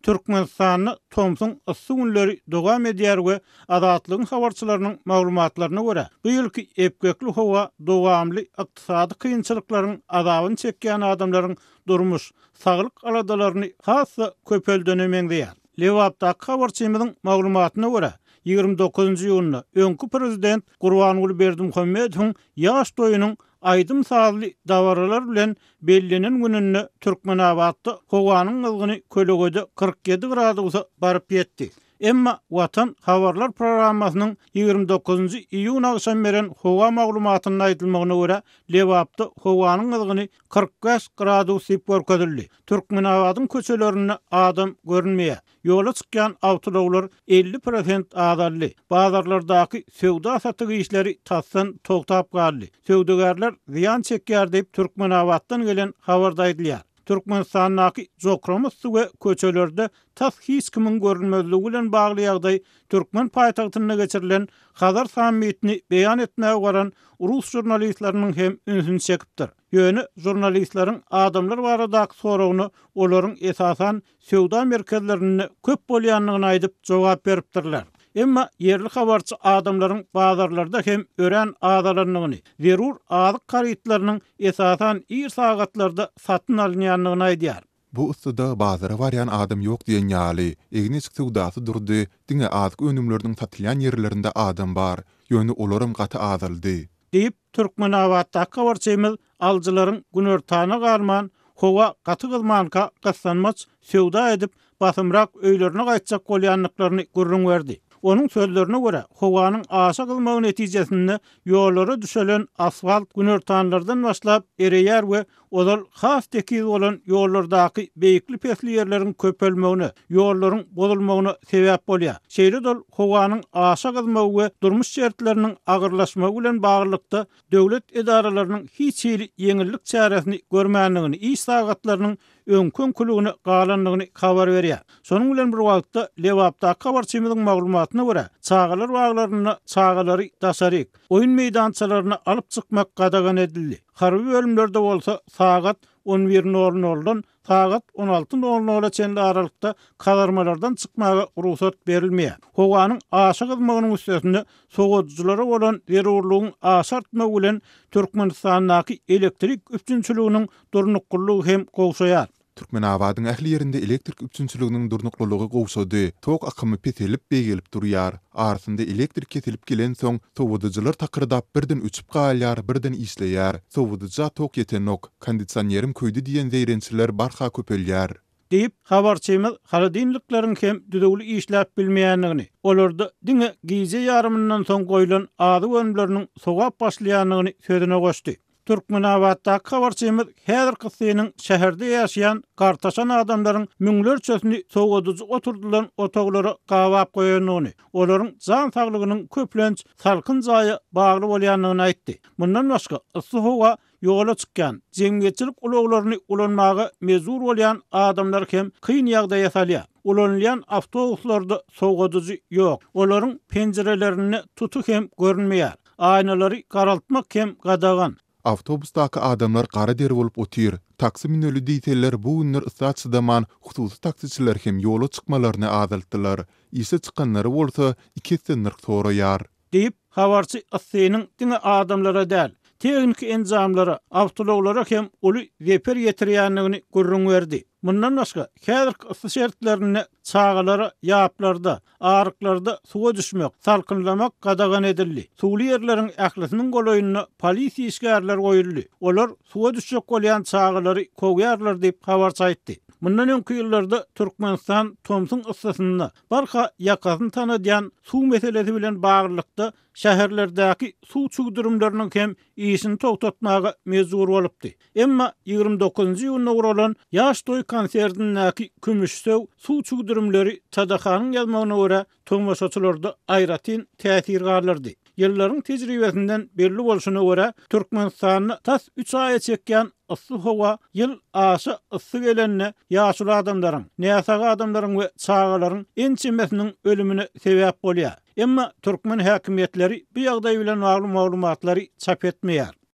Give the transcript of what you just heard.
Türkmenistanda tomsuň yssy günleri dowam edýär we Azatlygyň habarçylarynyň maglumatlaryna görä, bu ýylky epgekli howa dowamly ykdysady kynçylyklaryň azabyny çekýän adamlaryň durmuş, saglyk aladalaryny has-da köpeldene meňzeýär. Lebapdaky habarçymyzyň maglumatyna görä, 29-njy iýunda öňki prezident Gurbanguly Berdimuhamedowyň ýaş toýunyň aýdym-sazly dabaralar bilen bellenen gününde Türkmenabatda howanyň gyzgyny kölegede 47 gradusa baryp ýetdi. Emma Watan habarlar programmasynyň 29-njy iýun agşam beren howa maglumatynda aýdylmagyna görä, Lebapda howanyň gyzgyny 45 gradus diýip görkezildi. Türkmenabadyň köçelerinde adam görünmeýär. Ýola çykýan awtoulaglar 50 prosent azaldy. Bazarlardaky söwda-satyk işleri tasdan togtap galdy. Söwdagärler zyýan çekýär diýip, Türkmenabatdan gelen habarda aýdylýar. Türkmenistandaky jokrama yssy we köçelerde tas hiç kimiň görünmezligi bilen bagly ýagdaý türkmen paýtagtynda geçirilen Hazar sammitini beýan etmäge baran rus žurnalistleriniň hem ünsüni çekipdir. Ýöne žurnalistleriň adamlar baradaky soragyna olaryň esasan söwda merkezlerinde köp bolýandygyny aýdyp jogap beripdirler. Emma ýerli habarçy adamlaryň bazarlarda hem örän azalandygyny, zerur azyk harytlarynyň esasan ir sagatlarda satyn alynýandygyny aýdýar. Bu yssyda bazara barýan adam ýok diýen ýaly. Egin-eşik söwdasy durdy, diňe azyk önümleriniň satylýan ýerlerinde adam bar. Ýöne olaram gaty azaldy. Diýip, Türkmenabatdaky habarçymyz alyjylaryň günortana galman, howa gaty gyzmanka gyssanmaç söwda edip, basymrak öýlerine gaýtjak bolýandyklaryny gürrüň berdi. Onuň sözlerine görä, howanyň aşa gyzmagy netijesinde ýollara düşelen asfalt günortanlardan başlap ereýär we ozal has tekiz bolan ýollardaky beýikli-pesli ýerleriň köpelmegine, ýollaryň bozulmagyna sebäp bolýar. Şeýle-de ol howanyň aşa gyzmagy we durmuş şertleriniň agyrlaşmagy bilen baglylykda döwlet edaralarynyň hiç hili ýeňillik çäresini görmändigini, iş sagatlarynyň öňki-öňküligine galandygyny habar berýär. Şonuň bilen bir wagtda, Lebapdaky habarçymyzyň maglumatyna görä, çagalar baglarynda çagalary daşaryk, oýun meýdançalaryna alyp çykmak gadagan edildi. Harby bölümlerde bolsa sagat on bir nol noldan sagat on alty nol nola çenli aralykda kazarmalardan çykmaga rugsat berilmeýär. Howanyň aşa gyzmagynyň üstesine sowadyjylara bolan zerurlygyň aşa artmagy bilen Türkmenistandaky elektrik üpjünçiliginiň durnuklylygy hem gowşaýar. Türkmenabadyň ähli ýerinde elektrik üpjünçiliginiň durnuklylygy gowşady. Tok akymy peselip, beýgelip durýar. Arasynda elektrik kesilip gelensoň, sowadyjylar takyrdap birden öçüp galýar, birden işleýär. Sowadyja tok ýetenok, kondisionerim köýdi diýen zeýrençiler barha köpelýär. Diýip, habarçymyz holodilnikleriň hem düzüwli işläp bilmeýändigini, olarda diňe gije ýarymyndan soň goýlan azyk önümleriniň sowap başlaýandygyny sözüne goşdy. Türkmenabatdaky habarçymyz häzirki yssynyň şäherde ýaşaýan gartaşan adamlaryň müňlerçesini sowadyjy oturdylan otaglara gabap goýandygyny, olaryň jan saglygynyň köplenç salkyn jaýa bagly bolýandygyny aýtdy. Mundan başga, yssy howa ýola çykýan, jemgyýetçilik ulaglaryny ulanmaga mejbur bolýan adamlary hem kyn ýagdaýa salýar. Ulanylýan awtobuslarda sowadyjy ýok, olaryň penjirelerinde tuty hem görünmeýär. Aýnalary garaltmak hem gadagan. Awtobusdaky adamlar gara der bolup otyr. Taksi müneli diýseler, bu günler yssa çydaman, hususy taksiçiler hem ýola çykmalaryny azaltdylar. Işe çykanlary bolsa, iki esse nyrh soraýar. Diýip, habarçy yssynyň diňe adamlara däl, tehniki enjamlara, awtoulaglara hem uly zeper ýetirýändigini gürrüň berdi. Mundan başga, häzirki yssy şertlerinde çagalara ýaplarda, aryklarda suwa düşmek, salkynlamak gadagan edildi. Suwly ýerleriň ählisiniň golaýynda polisiýa işgärleri goýuldy. Olar suwa düşjek bolýan çagalary kowýarlar diýip, habarçy aýtdy. Mundan öňki ýyllarda Türkmenistan tomsuň yssysynda barha ýakasyny tanadýan suw meselesi bilen baglylykda şäherlerdäki suw çüwdürimleriniň hem işini togtatmaga mejbur bolupdy. Emma 29-njy iýunda guralan Ýaş toý konsertindäki kümüşsöw suw çüwdürimleri TDH-nyň ýazmagyna görä, tomaşaçylarda aýratyn täsir galdyrdy. Ýyllaryň tejribesinden belli bolşuna görä, Türkmenistanda tas üç aýa çekýän yssy howa ýyl aşa yssy gelende ýaşuly adamlaryň, näsag adamlaryň we çagalaryň ençemesiniň ölümine sebäp bolýar. Emma türkmen häkimiýetleri bu ýagdaý bilen bagly maglumatlary çap etmeýär.